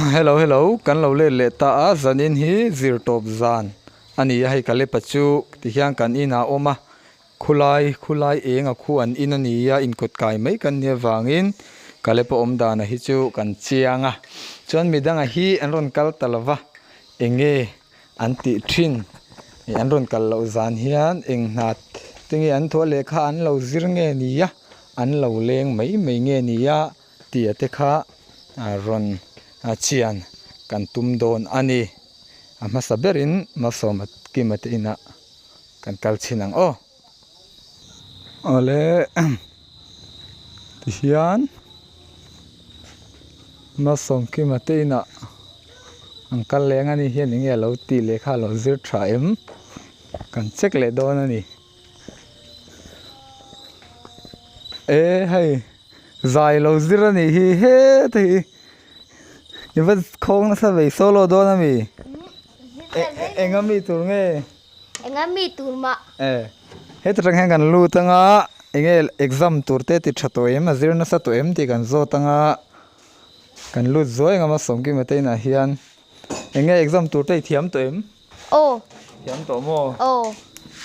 Hello hello kan lo let leh ta a zanin hi zir tawp zan a ni a hei Kalepa chu tihian kan inah a awm a khulai khulai eng a khu an in a ni a inkawt kai mai kan nih avangin Kalepa awm dana hi chu kan chiang a chuan midanga hi an rawn kal ta lo va eng nge an tih thin ih an rawn kal loh zan hian eng hna te nge an thawh a lehkha an lo zir nge ni a an lo leng mai mai nge ni a. Tia te kha rawn chian kan tum dawn a ni. A hmasa berin Malsawma Kima te inah kan kal chhin ang aw. Awle tihian Malsawm Kima te inah an kal leng a ni hian enge a lo tih leh kha a lo zir tha em kan check leh dawn a ni. E hei. Zai lo zir a nih hi heta hi i va khawng nasa vei solo dawn a mi eng a mi tur nge eng a mi tur mah e heta tang hian kan lut anga eng nge exam tur te ti tha tawh em a zir nasa tawh em tih kan zawt anga kan lut zuai ang a Sawmkima te inah hian eng nge exam tur te i thiam tawh em Aw. Thiam tawh maw? Aw.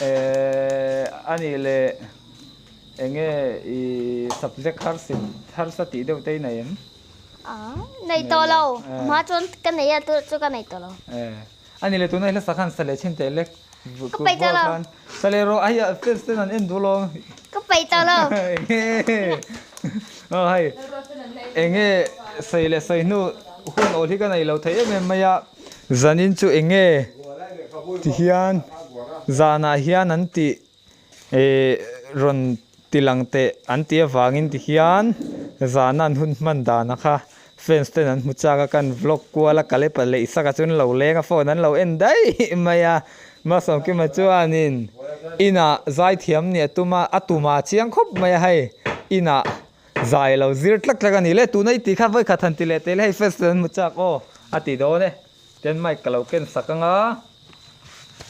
Eh, a nih leh eng nge i subject harsit harsa tih deuh te i nei em? Ah, nei tawh lo. Hma chuan ka nei a, tuna chu ka nei tawh lo. Eh, a nih leh tuna i hlasa khan sa leh chhin teh lek. Ka peih tawh lo. Sa leh rawh, ai a fans ten an en duh lo. Ka peih tawh lo. Eng nge? Aw hei, eng nge sawi leh sawi hnu hun awl hi ka nei lo thei em em mai a. Zanin chu eng nge ti hian zanah hian an tih eh rawn ti lang teh an tih avangin ti hian zana an hun hman dana kha fans ten an hmu chak a kan vlog kual a Kalepa leh Isaka chu an lo leng a phone an lo en daih mai a Malsawmkima chuanin inah zaithiam nih a tum a a tum a chiang khawp mai a hei inah. Zai lo zir tlak tlak a ni le, tuna i tih kha vawi khat han ti leh teh le hei first an hmu chak aw a ti dawn e, ten mic ka lo ken sak anga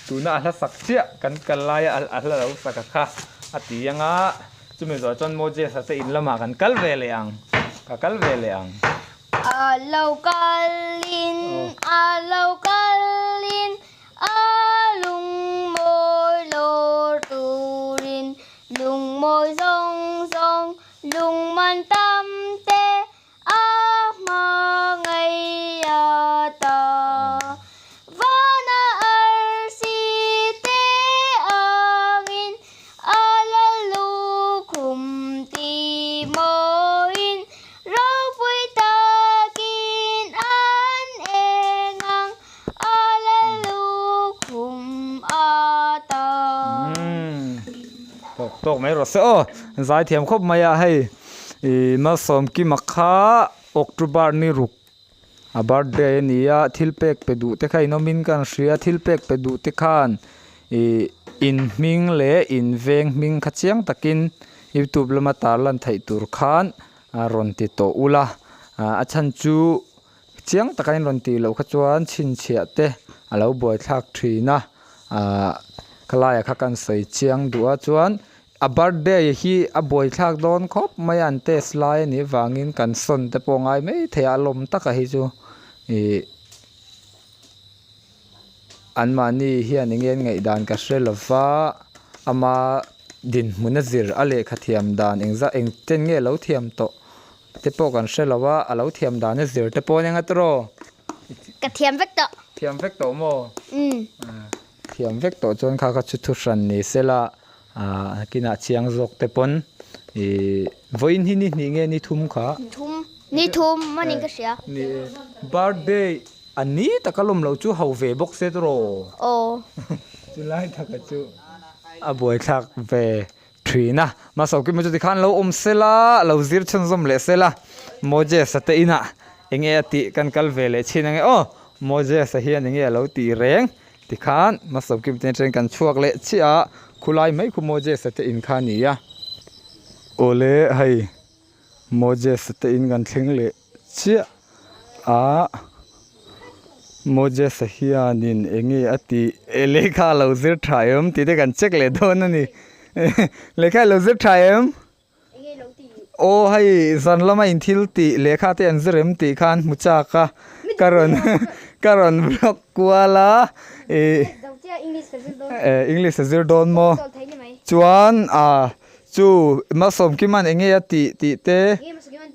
tuna a hla sak chiah kan kal laia a hla lo sak a kha a ti anga chumi zawh chuan Moses-a te in lamah kan kal ve leh ang, ka kal ve leh ang. A lo kalin, a lo kalin, a lungmawi lawr turin Lungmawi zawng zawng lungman tam te a hma ngei a ta. Vana arsi te angin a la lukhum ti mawiin ropui takin an eng ang a la lukhum a ta. Tawk tawk mai rawh se aw zaithiam khawp mai a hei ih Malsawmkima kha October ni ruk a birthday a ni a thil pek pe duh te kha in awmin ka han hria thil pek pe duh te khan ih in hming leh in veng hming kha chiang takin youtube lama tarlan theih tur khan a rawn ti tawh ula a chhan chu Chiang taka in rawn tih loh kha chuan chhinchhiah te a lo buaithlak thin a ahh khalaiah kha kan sawi chiang duh a chuan a birthday hi a buaithlak dawn khawp mai a an test lai a nih vangin kan sawn te pawh a ngai mai thei a a lawm taka hi chu ih anmahni hian eng nge an ngaihdan ka hre lo va ama dinhmun a zir a lehkha thiam dan engzah engten nge a lo thiam tawh. Te pawh kan hre lo a, a lo thiam dan a zir te pawh ania nga tawh. Ka thiam vek tawh. Thiam vek tawh maw? Umm. Thiam vek tawh chuan kha kha chu thu hran ni sela ah kinah chiang zawk te pawn ih vawiin hi ni hnih nge ni thum kha? Ni thum, ni thum a ni ka hria. Ni e, birthday a ni taka lawm lo chu ho ve bawk se tawh. Aw. Chulai taka chu a buaithlak ve Thin a, Masawkima chu tikhan lo awm sela, lo zir chhunzawm leh sela, Moses-a te inah eng nge a tih kan kal ve leh thin ange aw, Moses-a hian eng nge a lo tih reng tikhan Masawkima te atangin kan chhuak leh chiah a, khulai mai khu Moses-a te in kha a ni a. Awle hei Moses-a te in kan thleng leh chiah a, Moses-a hianin eng nge a tih eh lehkha a lo zir tha em tih te kan check leh dawn a ni lehkha i lo zir tha em aw hei zan lama in thil tih lehkha te an zir em tih khan hmu chak a. Ka rawn ka rawn vlog kual a ih English a zir dawn maw chuan ah chu Malsawmkima'n eng nge a tih tih te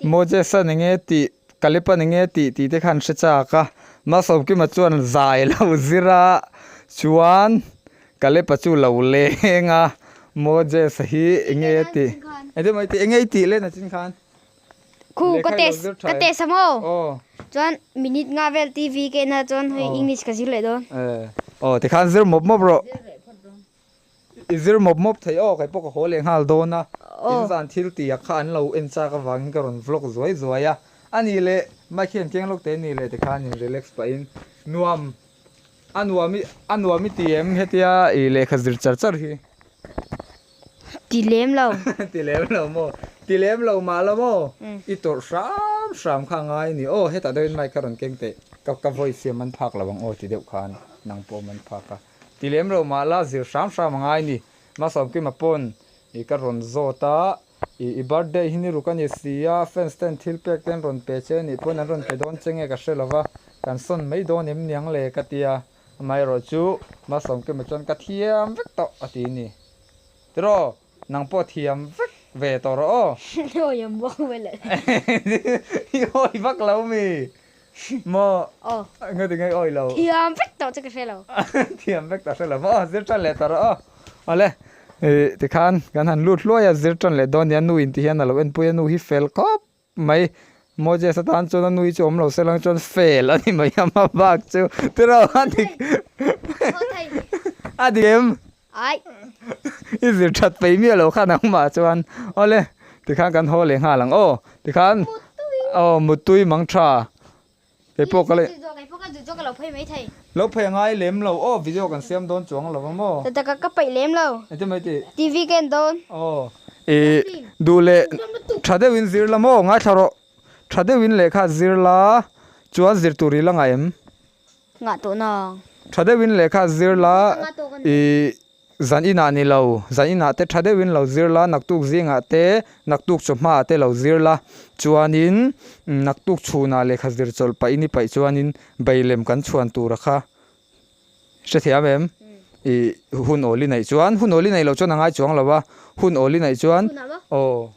Moses-a'n eng nge a tih Kalepa'n eng nge a tih tih te kha an hre chak a Malsawmkima chuan zai lo zir a chuan Kalepa chu lo leng a Moses-a hi eng nge a tih engtin maw i tih eng nge i tih le nachin khan. Khu ka test ka test a maw? Chuan minute nga vel TV ka en a chuan hei English ka zir leh dawn. Aw tikhan zir mawp mawp rawh. I zir mawp mawp thei aw kei pawh ka haw leh nghal dawn a. In zan thil tih ah kha an lo en chak avangin ka rawn vlog zuai zuai a. A nih leh mic hi an keng lawk teh a nih leh tikhan in relax pahin nuam a nuam i a nuam i ti em hetia i lehkha zir char char hi. Ti lem lo. Ti lem lo maw? Ti lem lo mah la maw? I tawrh hram hram kha a ngai a ni. Aw hetah deuhin mic ka rawn keng teh. Ka ka voice hi a man phak lo ang aw ti deuh khan nang pawh a man phak a. Ti lem lo mah la zir hram hram a ngai a ni. Masawmkima pawn i ka rawn zawt a, i i birthday hi ni ruk a ni si a, fans ten thil pek te an rawn pe che a nih pawn an rawn pe dawn che nge ka hre lo va, kan sawn mai dawn em niang le ka tia. Amaherawh chu Malsawmkima chuan ka thiam vek tawh a ti ni. Tiraw, nang pawh thiam vek ve tawh rawh aw. Awi ang bawk ve le. I awi vak lo mi? Maw? Aw. Engati nge i awi lo? Thiam vek tawh chu ka hre lo. Thiam vek tawh hre lo maw? Zir tan leh tawh rawh aw. Awle, tikhan kan han lut hluai a, zir tan leh dawn nia nu in ti hian a lo enpui a, nu hi fel khawp mai. Moses atan chuan a nui chu awm lo se lang chuan fel a ni mai a hma bak chu tiraw a dik a dik em? I zir that peih miah lo khan angmah chuan awle tikhan kan haw leh nghal ang aw tikhan aw mutui mang tha Kei pawh ka le. Lo phei a ngai lem lo aw video kan siam dawn chuang lo a maw. Tata ka ka peih lem lo. Engtin mai tih? TV ka en dawn. Aw i duh leh tha deuhin zir la maw ngaithla rawh. Tha deuhin lehkha zir la chuan zir tur i la ngah em? Ngah tawh nang. Tha deuhin lehkha zir la i Zan inah ni lo, zan inah te tha deuhin lo zir la, naktuk zingah te, naktuk chawhmaah te lo zir la, chuanin naktuk chhunah lehkha zir chawlh pahin i paih chuanin beilem kan chhuan tura kha hrethiam em? I hun awl i neih chuan, hun awl i neih loh chuan a ngai chuang lo a, hun awl i neih chuan aw.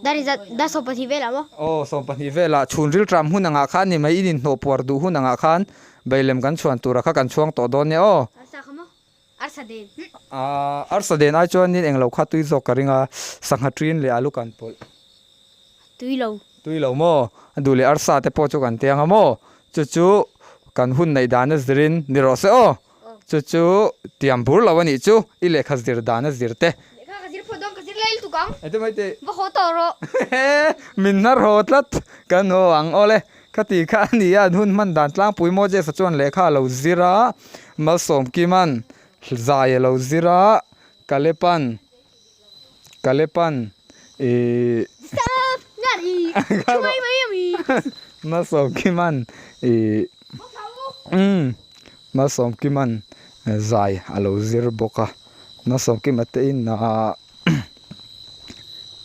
Dar 12 velah maw? Aw, 12 velah chhun rilṭam hun angah khan ni mai, in inhnawh puar duh hun angah khan beilem kan chhuan tura kha kan chhuang tawh dawn nia aw. Arsa kha maw? Arsa den. Aaa arsa den ai chuanin englo kha tui zawk ka ring a, sangha ṭin leh alu kan pawlh. Tui lo. Tui lo maw? A duh leh arsa te pawh chu kan tiang a maw? Chu chu kan hun neih dan a zirin ni rawh se aw. Chu chu tiam bur lo a nih chu, i lehkha zir dan a zir te. Lehkha ka zir phawt dawn, ka zir lai lutuk ang. Engtin mai tih? Va haw tawh rawh. Min hnar haw tlat, kan haw ang aw le. Khati kha a ni a, an hun hman dan tlangpui Moses-a chuan lehkha a lo zir a, Malsawmkima'n zai a lo zir a, Kalepa'n, Kalepa'n ih Malsawmkima'n ih umm Malsawmkima'n zai a lo zir bawk a, Malsawmkima te inah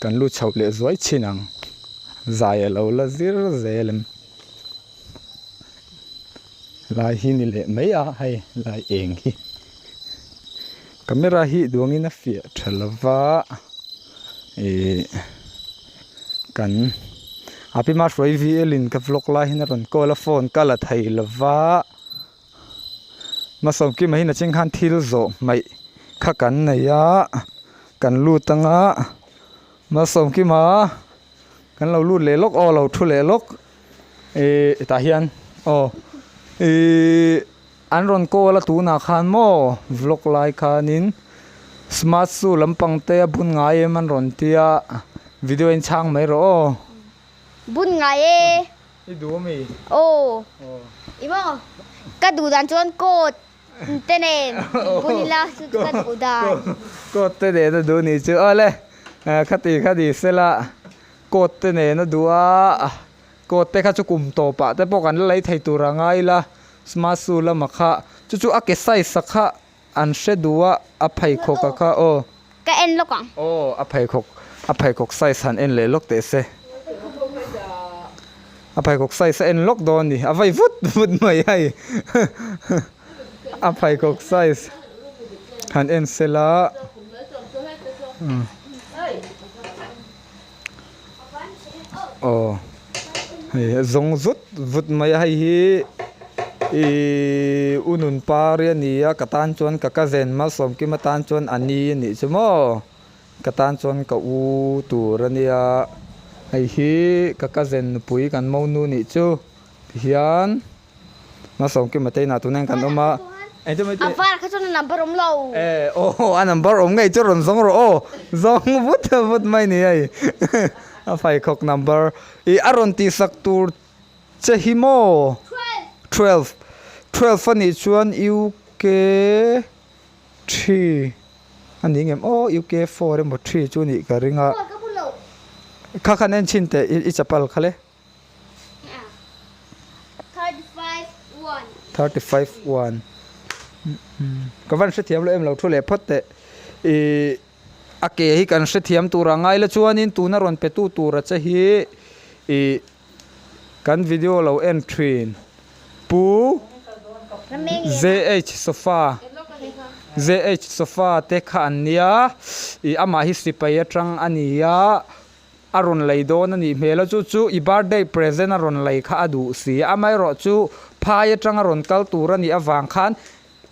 Kan lut chhoh leh zuai chin ang. Zai a lo la zir zel em. Lai hi ni leh mai a hei lai eng hi. Camera hi duangin a fiah tha lova ih kan a pi ma hruai VL in ka vlog lai hian a rawn call a phone ka la thei lova. Hmasawmkima hi nachin khan thil zawh hmaih kha kan nei a kan lut anga Hmasawmkima kan lo lut leh lawk aw lo thu leh lawk ihh tah hian aw ihh an rawn call a tunah khan maw vlog lai khanin smart shoe lampang te a bun ngai em an rawn tia video a inchhang mai rawh aw. Bun ngai e. I duh ami? Aw. I maw? Ka duh dan chuan coat te nen bun ila chu chu ka duh dan. Coat te nen a duh nih chu. Awle khati kha ni sela coat te nen a duh a, coat te kha chu kum tawpah te pawh kan la lei thei tur a ngai ila smart shoe lama kha chu chu a ke size a kha an hre duh a, a pheikhawk a kha aw. Ka en lawk ang. Aw a pheikhawk a pheikhawk size han en leh lawk teh se. A pheikhawk size a en lawk dawn a ni, a vai vut vut mai hei. A pheikhawk size han en sela. Aw hei a zawng vut vut mai a hei hi ihh u nun pari a ni a ka tan chuan ka cousin Malsawmkima tan chuan a ni a nih chu maw ka tan chuan ka u tur a nia hei hi ka cousin nupui kan monu nih chu tihian. Malsawmkima te inah tunah hian kan awm a. A var kha chuan a number awm lo. E aw a number awm ngei chu rawn zawng rawh aw. Zawng vut vut mai ni hei. A pheikhawk number i a rawn tihsak tur che hi maw? 12. 12 a nih chuan UK 3 a ni ngem aw UK 4 emaw 3 chu nih ka ring a. Kha khan en chhin teh i chapal kha le. 35 1 Ka van hrethiam lo em lo thu leh phawt teh ih a ke hi kan hrethiam tur a ngai la chuanin tuna rawn pe tu tura che hi ih kan video lo en thin Pu JH Sofa JH Sofa te kha an nia ih amah hi sipai atang a ni a. A rawn lei dawn a nih hmel a, chu chu i birthday present a rawn lei kha a duh si a, amaherawh chu phai atanga rawn kal tur a nih avang khan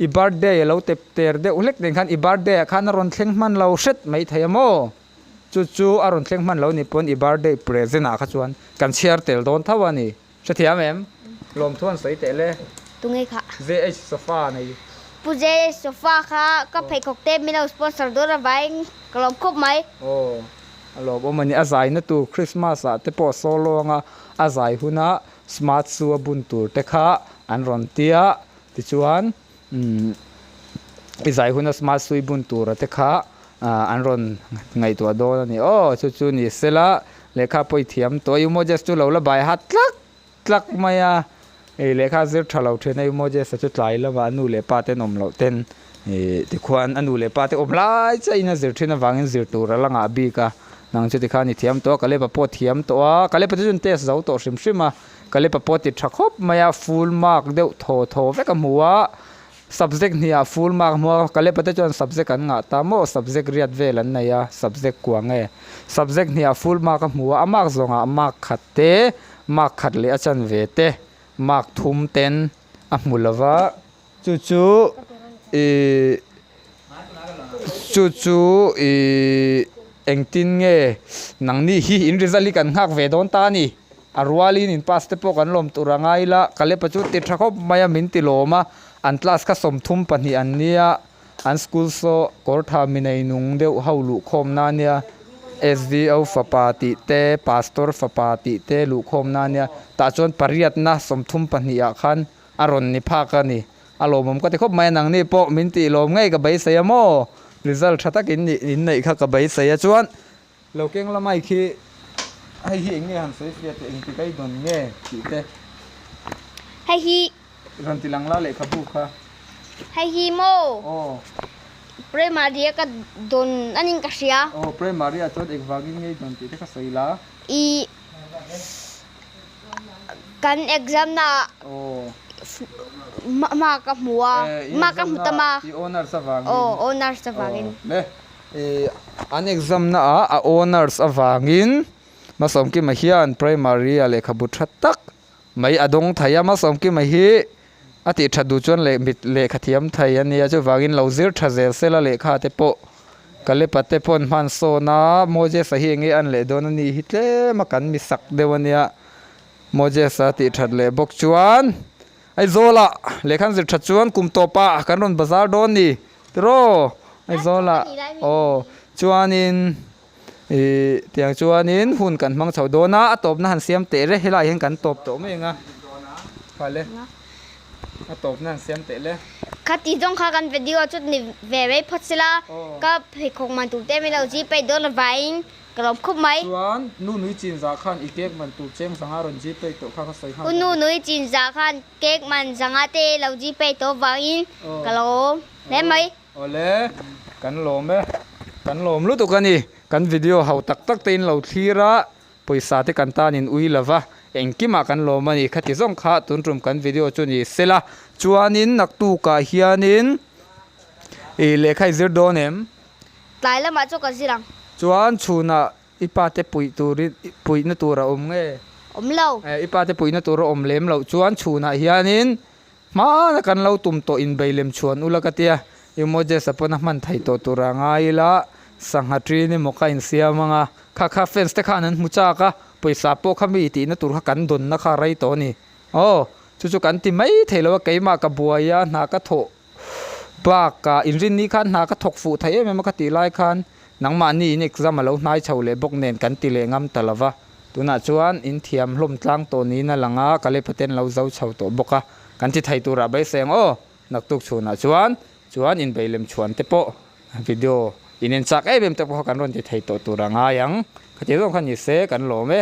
i birthday a lo tep ter deuh hlek nen khan i birthday ah khan a rawn thleng hman lo hret mai thei a maw? Chu chu a rawn thleng hman lo ni pawn i birthday present ah kha chuan kan chhiar tel dawn tho a ni. Hrethiam em? Lawmthu an sawi teh le. Tunge kha? JH Sofa nei. Pu JH Sofa kha ka pheikhawk te min lo sponsor dawn avangin ka lawm khawp mai. Aw, a lawmawm a ni. A zaina tur Christmas ah te pawh solo anga a zai huna smart shoe a bun tur te kha an rawn tia. Tichuan umm i zai huna smart shoe i bun tura te kha an rawn ngaihtuah dawn a ni. Aw, chu chu ni sela lehkha pawh i thiam tawh a, Moses chu lo la bai hat tlak tlak mai a, hei lehkha zir tha lo thin a, Moses-a chu tlai lama a nu leh pa ten awm loh ten ih tikhuan a nu leh pa te awm lai chiah in a zir thin avangin zir tur a la ngah bik a, nang chu tikhan i thiam tawh a, Caleb-a pawh a thiam tawh a, Caleb-a chu chuan test zo tawh hrim hrim a, Caleb-a pawh a ti tha khawp mai a, full mark deuh thaw thaw vek a hmu a, Subject hniah full mark hmu a, Kalepa te chuan subject an ngah ta maw, subject riat vel an nei a, subject kua nge? Subject hniah full mark a hmu a, a mark zawngah mark khat te, mark khat leh a chanve te, mark thum ten a hmu lo va, chu chu ih chu chu ih engtin nge nangni hi in result hi kan nghak ve dawn ta a ni. A rualin in pass te pawh kan lawm tur a ngai ila, Kalepa chu ti tha khawp mai a min ti lawm a, an class kha 32 an nia, an school saw kawr tha mi nei nung deuh ho luhkhawm na ania, SDO fapa tih te, Pastor fapa tih te luhkhawm na ania, tah chuan pariatna 32 ah khan a rawn ni phak a ni, a lawmawm ka ti khawp mai a, nangni pawh min tih lawm ngei ka beisei a maw, result tha takin in neih kha ka beisei a chuan. Lo keng la mai khi hei hi eng nge han sawi fiah teh engtik a i dawn nge tih te. Hei hi. Rawn ti lang la lehkhabu kha. Hei hi maw. Aw. Primary a ka dawn a ning ka hria. Aw primary ah chuan engvangin nge i dawn tih te kha sawi la. I kan exam na ah. Aw. Hma ka hmu a. Hma ka hmu tam a. I honours avangin. Aw honours avangin. Aw le. Ih an exam na ah a honours avangin Masawmkima hian primary ah lehkhabu tha tak mai a dawng thei a, Masawmkima hi a tih that duh chuan leh mit lehkha thiam thei a nia chuvangin lo zir tha zel sela lehkha te pawh Kalepa te pawn hman sawn a Moses-a hi enge an leh dawn a nih hi tlem a kan mi sak deuh a nia Moses-a tih that leh bawk chuan Aizawlah lehkha an zir that chuan kum tawpah kan rawn bazar dawn ni. Tiraw Aizawlah aw chuanin ih tiang chuanin hun kan hmang chho dawn a, a tawpna han siam teh le helaiah hian kan tawp tawh mai ang a, kha le a tawpna han siam teh le. Khati zawng kha kan video chu ni ve mai phawt sela ka pheikhawk man tur te min lo zip peih dawn avangin Ka lawm khawp mai. Chuan nu nui chin zah khan i cake man tur cheng zanga rawn gpay tawh kha ka sawi nghal. U nu nui chin zah khan cake man zanga te lo gpay tawh vangin ka lawm hle mai. Awle, kan lawm e. Kan lawm lutuk a ni. Kan video ho tak tak te in lo thlir a, pawisa te kan tan in ui lova. Engkimah kan lawm a ni. Khati zawng kha tun tum kan video chu ni sela. Chuanin naktukah hianin ih lehkha i zir dawn em? Tlai lamah chu ka zir ang. Chuan chhunah i pate puih turin puihna tur a awm nge? Awm lo. I pate puihna tur a awm lem loh chuan chhunah hianin Hmana kan lo tum tawh inbei lem chhuan ula ka tia, emojis a pawn a hman thei tawh tur a ngai ila, sangha ṭin emaw ka insiam ang a, kha kha fans te khan an hmu chak a, pawisa pawh kha mi tihna tur kha kan dawnna kha a rei tawh a ni. Aw, chu chu kan ti mai thei lo a, keimah ka buai a, hna ka thawh bakah inrinni khan hna ka thawk fuh thei em em a ka tih lai khan nangmahni in exam a lo hnai chho leh bawk nen kan ti leh ngam ta lo va. Tunah chuan in thiam hlawm tlang tawh niin a lang a, Kalepa ten lo zo chho tawh bawk a, kan ti thei turah beisei ang aw. Naktuk chhunah chuan chuan inbei lem chhuan te pawh video in en chak em em te pawh kha kan rawn ti thei tawh tur a ngai ang. Khati zawng kha ni se kan lawm e.